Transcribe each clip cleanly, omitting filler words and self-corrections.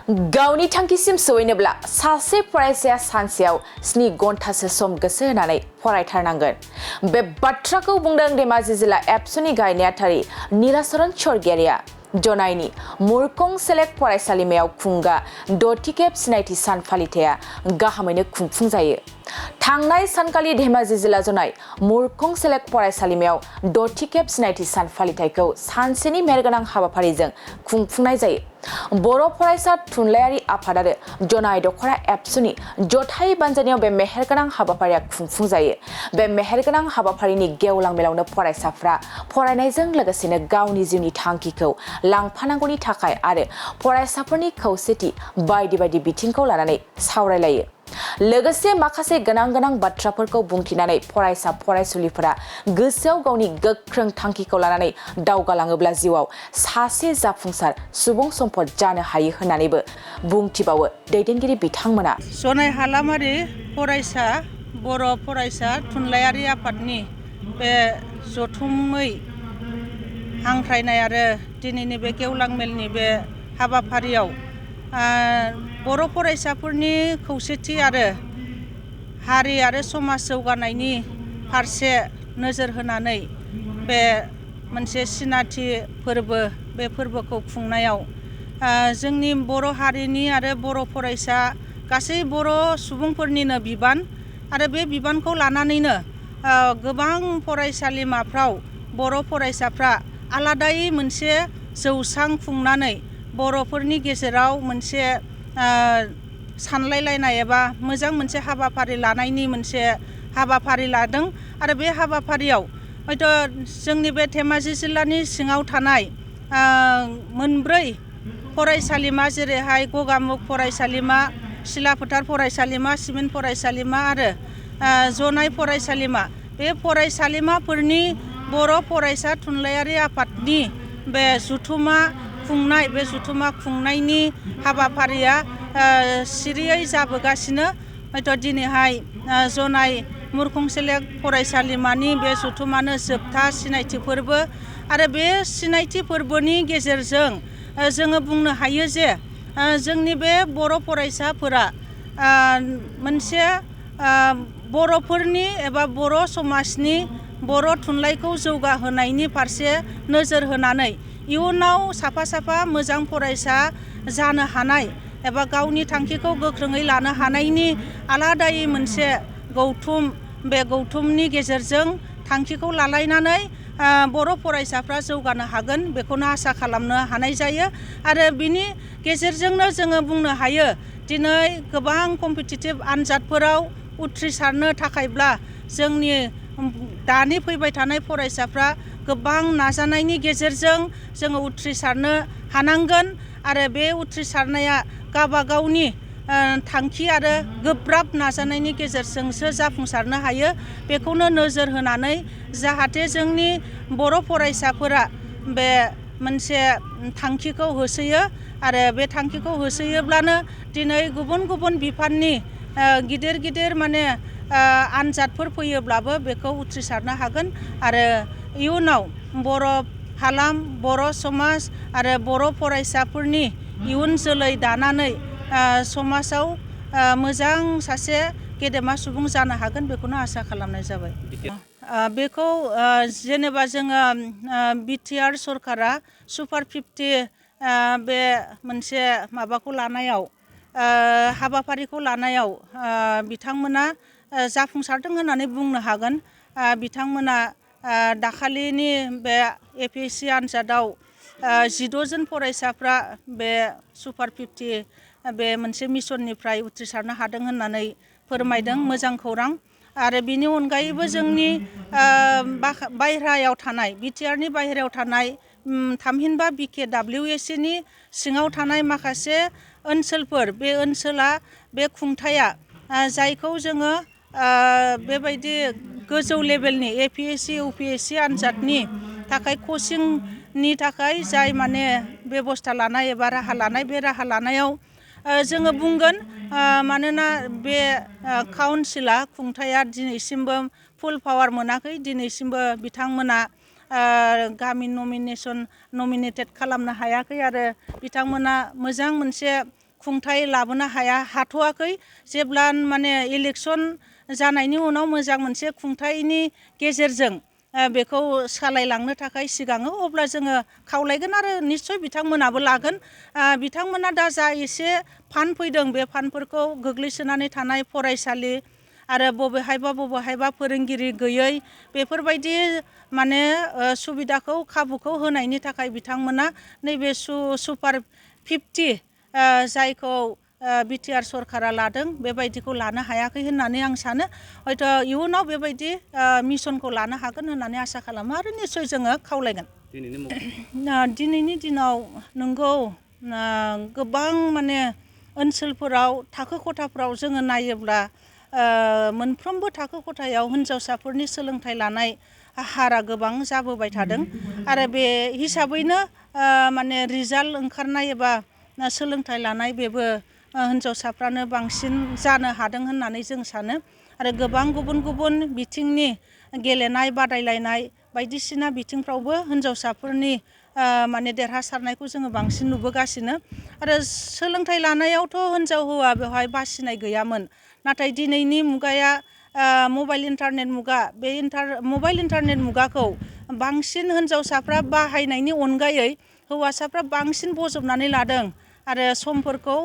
गावनि थांखिसिम सौहैनोब्ला सासे फरायसाया सानसेयाव 7 घन्टासो सम गोसो होनानै फरायथारनांगोन। बे बाथ्राखौ बुंदों धेमाजि जिल्ला एबसुनि गाहाय नेहाथारि नीलाचरण स्वर्गियारिया। जनाइनि मुरखं सेलेक्ट फरायसालिमायाव खुंगा 6थि खेब सिनायथि सान फालिथाया गाहामैनो खुंफुंजायो। थांनाय सानखालि धेमाजि जिल्ला जनाइ मुरखं सेलेक्ट फरायसालिमायाव 6थि खेब सिनायथि सान फालिथायखौ सानसेनि मेहेरगोनां हाबाफारिजों खुंफुंनाय जायो। बर' फरायसा थुनलाइयारि आफाद आरो जनाइ दखरा एबसुनि जथाइ बानजायनायाव बे मेहेरगोनां हाबाफारिया खुंफुंजायो। बे मेहेरगोनां हाबाफारिनि गेवलां मेलावनो फरायसाफ्रा फरायनायजों लोगोसेनो गावनि जिउनि थांखिखौ लांफानांगौनि थाखाय आरो फरायसाफोरनि खौसेथि बायदि बायदि बिथिंखौ लानानै सावरायलायो। लोगोसे माखासे गोनां बाथ्राफोरखौ बुंथिनानै फरायसा फरायसुलिफोरा गोसोआव गावनि गोख्रों थांखिखौ लानानै दावगालाङोब्ला जिउआव सासे जाफुंसार सुबुं सम्पद जानो हायो होननानैबो बुंथिबावो दैदेनगिरि बिथांमोना। जनाइ हालामारि फरायसा बर' फरायसा थुनलाइयारि आफादनि बे जथुमै हांख्रायनाय आरो दिनैनि बे गेवलां मेलनि बे हाबाफारियाव बर' फरायसाफोरनि खौसेथि आरो हारि आरो समाज जौगानायनि फारसे नोजोर होनानै बे मोनसे सिनायथि फोरबो बे फोरबोखौ खुंनायाव जोंनि बर' हारिनि आरो बर' फरायसा गासै बर' सुबुंफोरनिनो बिबान आरो बे बिबानखौ लानानैनो गोबां फरायसालिमाफ्राव बर' फरायसाफ्रा आलादायै मोनसे जौसां खुंनानै बर'फोरनि गेजेराव मोनसे सानलायलायनाय एबा मोजां मोनसे हाबाफारि लानायनि मोनसे हाबाफारि लादों। आरो बे हाबाफारियाव हयथ' जोंनि बे धेमाजि जिल्लानि सिङाव थानाय मोनब्रै फरायसालिमा जेरैहाय गगामुग फरायसालिमा, सिलाफोथार फरायसालिमा, सिमेन्ट फरायसालिमा आरो जनाइ फरायसालिमा, बे फरायसालिमाफोरनि बर' फरायसा थुनलाइयारि आफादनि बे जथुमा खुंनायनि हाबाफारिया सिरियै जाबोगासिनो। हयथ' दिनैहाय जनाइ मुरखं सेलेक्ट फरायसालिमानि बे जथुमानो जोबथा सिनायथि फोरबो आरो बे सिनायथि फोरबोनि गेजेरजों जोङो बुंनो हायो जे जोंनि बे बर' फरायसाफोरा मोनसे बर'फोरनि एबा बर' समाजनि बर' थुनलाइखौ जौगाहोनायनि फारसे नोजोर होनानै इयुनाव साफा मोजां फरायसा जानो हानाय एबा गावनि थांखिखौ गोख्रोङै लानो हानायनि आलादायै मोनसे गौथुम, बे गौथुमनि गेजेरजों थांखिखौ लालायनानै बर' फरायसाफ्रा जौगानो हागोन बेखौनो आसा खालामनो हानाय जायो। आरो बिनि गेजेरजोंनो जोङो बुंनो हायो दिनै गोबां कम्पिटिटिभ आनजादफोराव उथ्रिसारनो थाखायब्ला जोंनि दानि फैबाय थानाय फरायसाफ्रा गोबां नाजानायनि गेजेरजों जोङो उथ्रिसारनो हानांगोन आरो बे उथ्रिसारनाया गावबागावनि थांखि आरो गोब्राब नाजानायनि गेजेरजोंसो जाफुंसारनो हायो। बेखौनो नोजोर होनानै जाहाथे जोंनि बर' फरायसाफोरा बे मोनसे थांखिखौ होसोयो आरो बे थांखिखौ होसोयोब्लानो दिनै गुबुन बिफाननि गिदिर माने आनजादफोर फैयोब्लाबो बेखौ उथ्रिसारनो हागोन आरो इयुनाव बर' हालाम, बर' समाज आरो बर' फरायसाफोरनि इयुन जोलै दानानै समाजाव मोजां सासे गेदेमा सुबुं जानो हागोन बेखौनो आसा खालामनाय जाबाय। बेखौ जेनेबा जोङो बिटिआर सरकारा सुपार 50 बे मोनसे माबाखौ लानायाव हाबाफारिखौ लानायाव बिथांमोना जाफुंसारदों होननानै बुंनो हागोन। बिथांमोना दाखालिनि बे APSC आनजादाव 12 जन फरायसाफ्रा बे सुपार 50 बे मोनसे मिसननिफ्राय उथ्रिसारनो हादों होननानै फोरमायदों, मोजां खौरां। आरो बिनि अनगायैबो जोंनि बायह्रायाव थानाय बिटिआरनि बायह्रायाव थानाय थामहिनबा BKWSC नि सिङाव थानाय माखासे ओनसोलफोर, बे ओनसोला बे खुंथाया जायखौ जोङो बेबायदि गोजौ लेभेलनि APSC UPSC आनजादनि थाखाय कचिंनि थाखाय जाय माने बेबस्था लानाय एबा राहा लानाय, बे राहा लानायाव जोङो बुंगोन मानोना बे काउन्सिला खुंथाया दिनैसिमबो फुल पावार मोनाखै। दिनैसिमबो बिथांमोना गामि नमिनेटेड खालामनो हायाखै आरो बिथांमोना मोजां मोनसे खुंथाय लाबोनो हाथ'वाखै जेब्ला माने इलेक्सन जानायनि उनाव मोजां मोनसे खुंथायनि गेजेरजों बेखौ सालायलांनो थाखाय सिगाङो अब्ला जोङो खावलायगोन आरो निश्चय बिथांमोनाबो लागोन बिथांमोना दा जा एसे फान्ड फैदों बे फान्डफोरखौ गोग्लैसोनानै थानाय फरायसालि आरो बबेहायबा फोरोंगिरि गैयै बेफोरबायदि माने सुबिदाखौ खाबुखौ होनायनि थाखाय बिथांमोना नैबे सुपार 50 जायखौ बिटिआर सरकारा लादों बेबायदिखौ लानो हायाखै होननानै आं सानो हयथ' इयुनाव बेबायदि मिशनखौ लानो हागोन होननानै आसा खालामो आरो निश्चय जोङो खावलायगोन दिनैनि दिनाव नंगौ गोबां माने ओनसोलफोराव थाखो खथाफोराव जोङो नायोब्ला मोनफ्रोमबो थाखो खथायाव हिनजावसाफोरनि सोलोंथाइ लानाय हारा गोबां जाबोबाय थादों आरो बे हिसाबैनो माने रिजाल्ट ओंखारनाय एबा सोलोंथाइ लानाय बेबो हिनजावसाफ्रानो बांसिन जानो हादों होननानै जों सानो आरो गोबां गुबुन बिथिंनि गेलेनाय बादायलायनाय बायदिसिना बिथिंफ्रावबो हिनजावसाफोरनि माने देरहासारनायखौ जोङो बांसिन नुबोगासिनो आरो सोलोंथाइ लानायावथ' हिनजाव हौवा बेवहाय बासिनाय गैयामोन नाथाय दिनैनि मुगाया मबाइल इन्टारनेट मुगा बे मबाइल इन्टारनेट मुगाखौ बांसिन हिनजावसाफ्रा बाहायनायनि अनगायै हौवासाफ्रा बांसिन बजबनानै लादों आरो समफोरखौ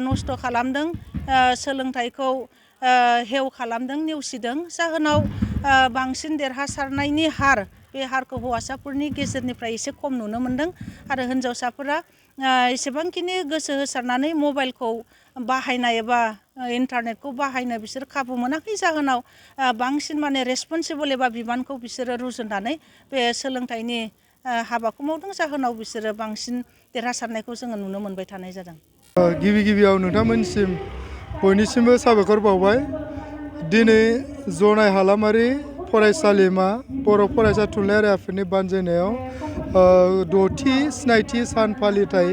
नस्थ' खालामदों सोलोंथाइखौ हेव खालामदों नेवसिदों जाहोनाव बांसिन देरहासारनायनि हार बे हारखौ हौवासाफोरनि गेजेरनिफ्राय एसे खम नुनो मोनदों आरो हिनजावसाफोरा एसेबांखिनि गोसो होसारनानै मबाइलखौ बाहायनाय एबा इन्टारनेटखौ बाहायनो बिसोर खाबु मोनाखै जाहोनाव बांसिन माने रेसपन्सिबल एबा बिबानखौ बिसोरो रुजुननानै बे सोलोंथाइनि हाबाखौ मावदों जाहोनाव बिसोरो बांसिन देरहासारनायखौ जोङो नुनो मोनबाय थानाय जादों गिबियाव नोंथांमोनसिम बयनिसिमबो साबायखर बावबाय दिनै जनाय हालामारि फरायसालिमा बर' फरायसा थुनलाइयारि आफादनि बानजायनायाव 6थि सिनायथि सान फालिथाय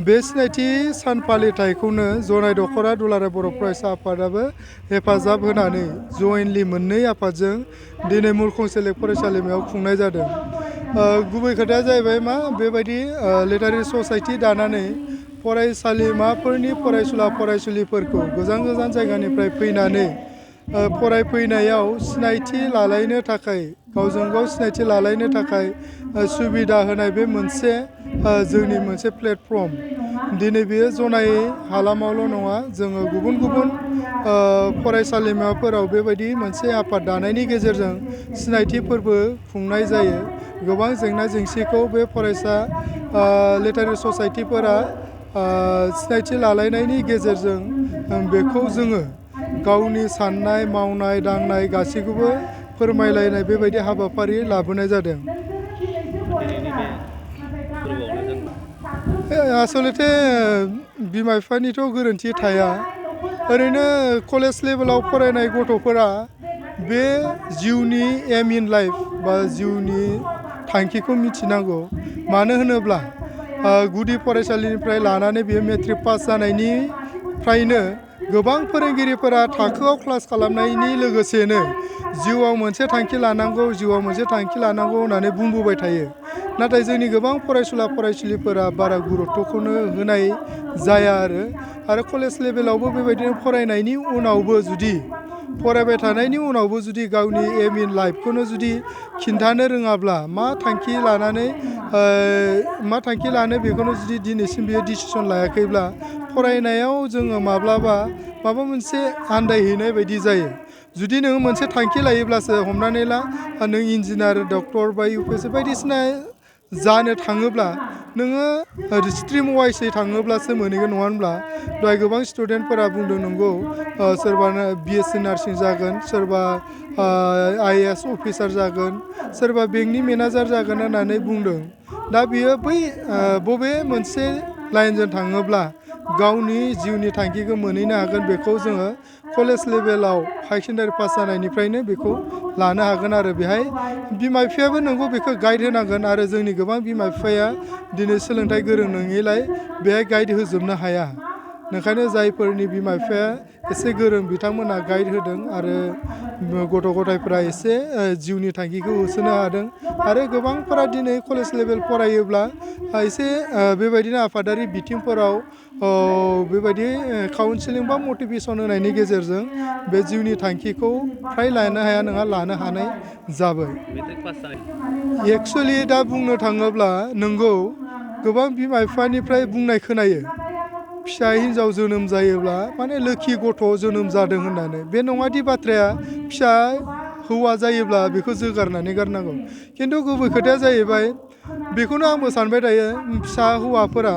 बे सिनायथि सान फालिथायखौनो जनाय दख'रा दुलाराय बर' फरायसा आफादाबो हेफाजाब होनानै जयेनलि मोननै आफादजों दिनै मुरखं सेलेक फरायसालिमायाव खुंनाय जादों गुबै खोथाया जाहैबाय मा बेबायदि लिटारेरि ससाइटि दानानै फरायसालिमाफोरनि फरायसुला फरायसुलिफोरखौ गोजान जायगानिफ्राय फैनानै फरायफैनायाव सिनायथि लालायनो थाखाय गावजों गाव सिनायथि लालायनो थाखाय सुबिदा होनाय बे मोनसे जोंनि मोनसे प्लेटफर्म दिनै बेयो जनाय हालामावल' नङा जोङो गुबुन फरायसालिमाफोराव बेबायदि मोनसे आफाद दानायनि गेजेरजों सिनायथि फोरबो खुंनाय जायो गोबां जेंना जेंसिखौ बे फरायसा लिटारेरि ससाइटिफोरा सिनायथि लालायनायनि गेजेरजों बेखौ जोङो गावनि साननाय मावनाय दांनाय गासैखौबो फोरमायलायनाय बेबायदि हाबाफारि लाबोनाय जादों आसलथे बिमा बिफानिथ' गोरोन्थि थाया ओरैनो कलेज लेभेलाव फरायनाय गथ'फोरा बे जिउनि एम इन लाइफ बा जिउनि थांखिखौ मिथिनांगौ मानो होनोब्ला गुदि फरायसालिनिफ्राय लानानै बेयो मेट्रिक पास जानायनिफ्रायनो गोबां फोरोंगिरिफोरा थाखोआव क्लास खालामनायनि लोगोसेनो जिउआव मोनसे थांखि लानांगौ होननानै बुंबोबाय थायो नाथाय जोंनि गोबां फरायसुला फरायसुलिफोरा बारा गुरुत्वखौनो होनाय जाया आरो कलेज लेभेलावबो बेबायदिनो फरायनायनि उनावबो जुदि फरायबाय थानायनि उनावबो जुदि गावनि एम इन लाइफखौनो जुदि खिन्थानो रोङाब्ला मा थांखि लानो बेखौनो जुदि दिनैसिम बियो डिसिसन लायाखैब्ला फरायनायाव जोङो माब्लाबा माबा मोनसे आन्दायहैनाय बायदि जायो जुदि नोङो मोनसे थांखि लायोब्लासो हमनानै ला नों इन्जिनियार डक्टर बा इउपिएससि बायदिसिना जानो थाङोब्ला नोङो स्ट्रिम वाइसै थाङोब्लासो मोनहैगोन नङा होनब्ला दहाय गोबां स्टुडेन्टफोरा बुंदों नंगौ सोरबा बिएससि नार्सिं जागोन सोरबा आइएएस अफिसार जागोन सोरबा बेंकनि मेनेजार जागोन होननानै बुंदों दा बियो बै बबे मोनसे लाइनजों थाङोब्ला गावनि जिउनि थांखिखौ मोनहैनो हागोन बेखौ जोङो कलेज लेभेलाव हायार सेकेन्डारि पास जानायनिफ्रायनो बेखौ लानो हागोन आरो बेहाय बिमा बिफायाबो नोंगौ बेखौ गाइड होनांगोन आरो जोंनि गोबां बिमा बिफाया दिनै सोलोंथाइ गोरों नङैलाय बेहाय गाइड होजोबनो हाया ओंखायनो जायफोरनि बिमा बिफाया एसे गोरों बिथांमोना गाइड होदों आरो गथ' गथायफोरा एसे जिउनि थांखिखौ होसोनो हादों आरो गोबांफोरा दिनै कलेज लेभेल फरायोब्ला एसे बेबायदिनो आफादारि बिथिंफोराव बेबायदि काउन्सिलिं बा मटिभेसन होनायनि गेजेरजों बे जिउनि थांखिखौ फ्राय लानो हाया नङा लानो हानाय जाबाय। एक्सुवेलि दा बुंनो थाङोब्ला नंगौ गोबां बिमा बिफानिफ्राय बुंनाय खोनायो फिसा हिन्जाव जोनोम जायोब्ला माने लोखि गथ' जोनोम जादों होननानै बे नङादि बाथ्राया फिसा हौवा जायोब्ला बेखौ जोगारनानै गारनांगौ खिन्थु गुबै खोथाया जाहैबाय बेखौनो आंबो सानबाय थायो फिसा हौवाफोरा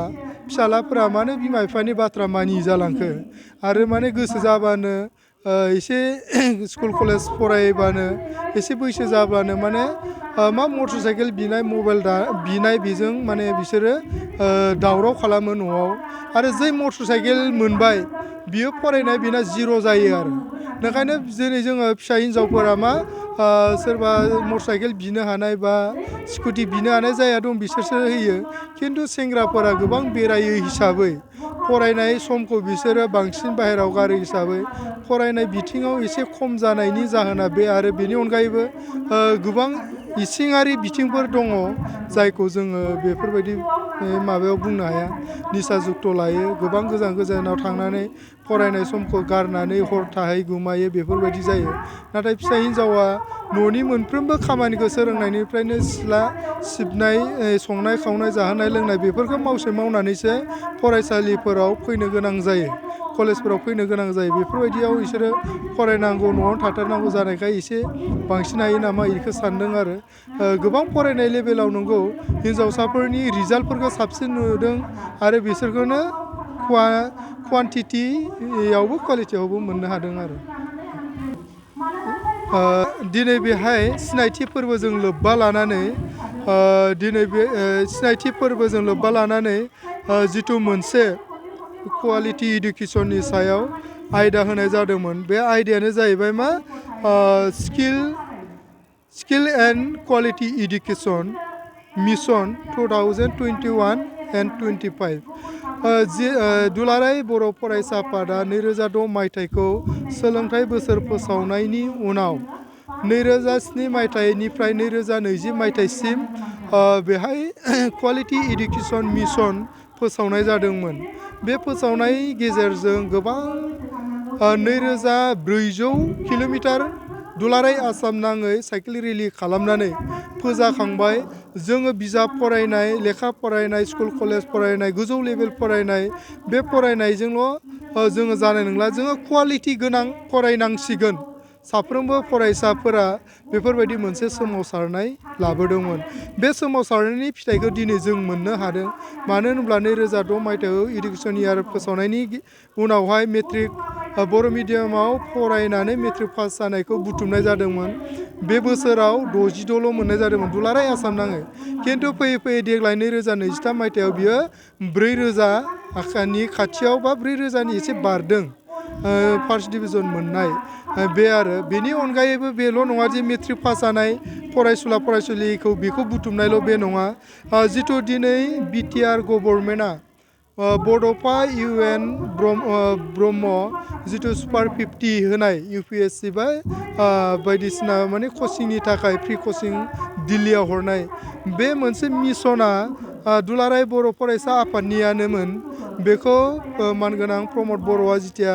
फिसालाफोरा मानो बिमा बिफानि बाथ्रा मानियि जालांखो आरो माने गोसो जाबानो एसे स्कुल कलेज फरायबानो एसे बैसो जाब्लानो माने मा मटर साइकेल बिनाय मबाइल बिनाय बेजों माने बिसोरो दावराव खालामो न'आव आरो जै मटर साइकेल मोनबाय बियो फरायनाय बेना जिर' जायो आरो ओंखायनो दिनै जोङो फिसा हिन्जावफोरा मा सोरबा मटर साइकेल बिनो हानाय बा स्कुटि बिनो हानाय जाया दं बिसोरसो होयो खिन्थु सेंग्राफोरा गोबां बेरायो हिसाबै फरायनाय समखौ बिसोरो बांसिन बाहेरायाव गारो हिसाबै फरायनाय बिथिङाव एसे खम जानायनि जाहोना बे आरो बेनि अनगायैबो गोबां इसिङारि बिथिंफोर दङ जायखौ जोङो बेफोरबायदि माबायाव बुंनो हाया निसा जुक्त लायो गोबां गोजान गोजानाव थांनानै फरायनाय समखौ गारनानै हर थाहै गोमायो बेफोरबायदि जायो नाथाय फिसा हिन्जावा न'नि मोनफ्रोमबो खामानिखौ सोलोंनायनिफ्रायनो सिथ्ला सिबनाय संनाय खावनाय जाहोनाय लोंनाय बेफोरखौ मावनानैसो फरायसालिफोराव फैनो गोनां जायो कलेजफोराव फैनो गोनां जायो बेफोरबायदियाव बिसोरो फरायनांगौ न'आवनो थाथारनांगौ जानायखाय एसे बांसिन हायो नामा बेखौ सानदों आरो गोबां फरायनाय लेभेलाव नंगौ हिन्जावसाफोरनि रिजाल्टफोरखौ साबसिन नुदों आरो बिसोरखौनो क्वान्टिटियावबो क्वालिटियावबो मोननो हादों आरो दिनै बेहाय सिनायथि फोरबोजों लोब्बा लानानै दिनै बे सिनायथि फोरबोजों लोब्बा लानानै जिथु मोनसे क्वालिटि इडुकेसननि सायाव आयदा होनाय जादोंमोन बे आयदायानो जाहैबाय मा skill and quality education mission 2021 and 25 दुलाराय बर' फरायसा आफादा 2006 मायथाइखौ सोलोंथाइ बोसोर फोसावनायनि उनाव 2007 मायथाइनिफ्राय 2020 मायथाइसिम बेहाय क्वालिटि इडुकेसन मिशन फोसावनाय जादोंमोन बे फोसावनाय गेजेरजों गोबां 2400 किल'मिटार दुलाराय आसाम नाङै साइकेल रेलि खालामनानै फोजाखांबाय जोङो बिजाब फरायनाय लेखा फरायनाय स्कुल कलेज फरायनाय गोजौ लेभेल फरायनाय बे फरायनायजोंल' जोङो जानाय नंला जोङो क्वालिटि गोनां फरायनांसिगोन साफ्रोमबो फरायसाफोरा बेफोरबायदि मोनसे सोमावसारनाय लाबोदोंमोन बे सोमावसारनायनि फिथाइखौ दिनै जों मोननो हादों मानो होनब्ला 2006 मायथाइयाव इडुकेसन इयार फोसावनायनि उनावहाय मेट्रिक बर' मिडियामाव फरायनानै मेट्रिक पास जानायखौ बुथुमनाय जादोंमोन बे बोसोराव 66ल' मोननाय जादोंमोन दुलाराय आसाम नाङै खिन्थु फैयै फैयै देग्लाय 2023 मायथाइयाव बियो 4000 खाथियाव बा 4000नि एसे बारदों फार्स्ट डिभिजन मोननाय बे आरो बेनि अनगायैबो बेल' नङा जे मेट्रिक पास जानाय फरायसुला फरायसुलिखौ बेखौ बुथुमनायल' बे नङा जिथु दिनै बिटिआर गभर्नमेन्टआ बड'फा UN ब्रह्म जिथु सुपार 50 होनाय UPSC बा बायदिसिना माने कचिंनि थाखाय फ्रि कचिं दिल्लीयाव हरनाय बे मोनसे मिशना दुलाराय बर' फरायसा आफादनियानोमोन बेखौ मानगोनां प्रमद बर'आ जिथिया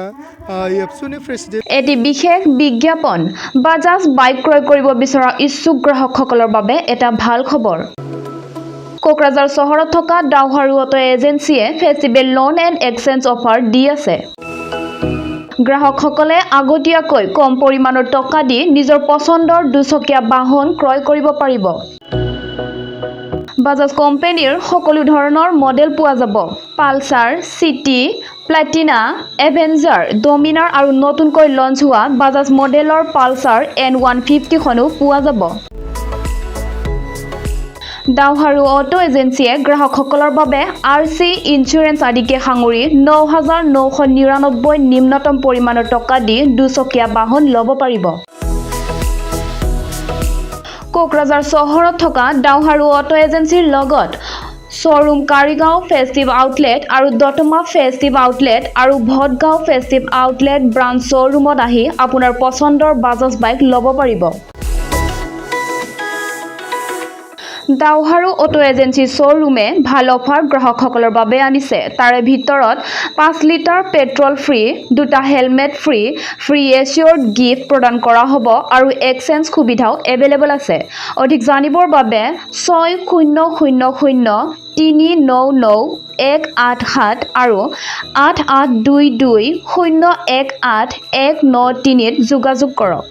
एबसुनि प्रेसिडेन्ट এটি বিশেষ বিজ্ঞাপন বাজাজ বাইক ক্ৰয় কৰিব বিচৰা ইচ্ছুক গ্ৰাহকসকলৰ বাবে এটা ভাল খবৰ কোকৰাঝাৰ চহৰত থকা ডাউহাৰু অটো এজেন্সিয়ে festival loan and exchange offer দি আছে গ্ৰাহকসকলে আগতীয়াকৈ কম পৰিমাণৰ টকা দি নিজৰ পছন্দৰ দুচকীয়া বাহন ক্ৰয় কৰিব পাৰিব বাজাজ কোম্পানীৰ সকলো ধৰণৰ মডেল পোৱা যাব Pulsar city Platina avenger Dominar আৰু নতুনকৈ লঞ্চ হোৱা বাজাজ মডেলৰ পালসাৰ N150 খনো পোৱা যাব ডাউহাৰু অটো এজেন্সিয়ে গ্ৰাহকসকলৰ বাবে RC ইন্স্যুৰেন্স আদিকে সাঙুৰি 9999 নিম্নতম পৰিমাণৰ টকা দি দুচকীয়া বাহন ল'ব পাৰিব কোকৰাঝাৰ চহৰত থকা ডাউহাৰু অটো এজেন্সিৰ লগত শ্ব'ৰুম কাৰিগাঁও ফেষ্টিভ আউটলেট আৰু দতমা ফেষ্টিভ আউটলেট আৰু ভটগাঁও ফেষ্টিভ আউটলেট ব্ৰাঞ্চ শ্ব'ৰুমত আহি আপোনাৰ পচন্দৰ বাজাজ বাইক ল'ব পাৰিব। দাওহাৰু অটো এজেঞ্চি শ্ব'ৰুমে ভাল অফাৰ গ্ৰাহকসকলৰ বাবে আনিছে। তাৰে ভিতৰত 5 লিটাৰ পেট্ৰল ফ্ৰী, 2টা হেলমেট ফ্ৰী, ফ্ৰী এচিয়ৰ্ড গিফ্ট প্ৰদান কৰা হ'ব আৰু এক্সচেঞ্জ সুবিধাও এভেইলেবল আছে। অধিক জানিবৰ বাবে 6000-399-187 আৰু 8822-018-193 যোগাযোগ কৰক।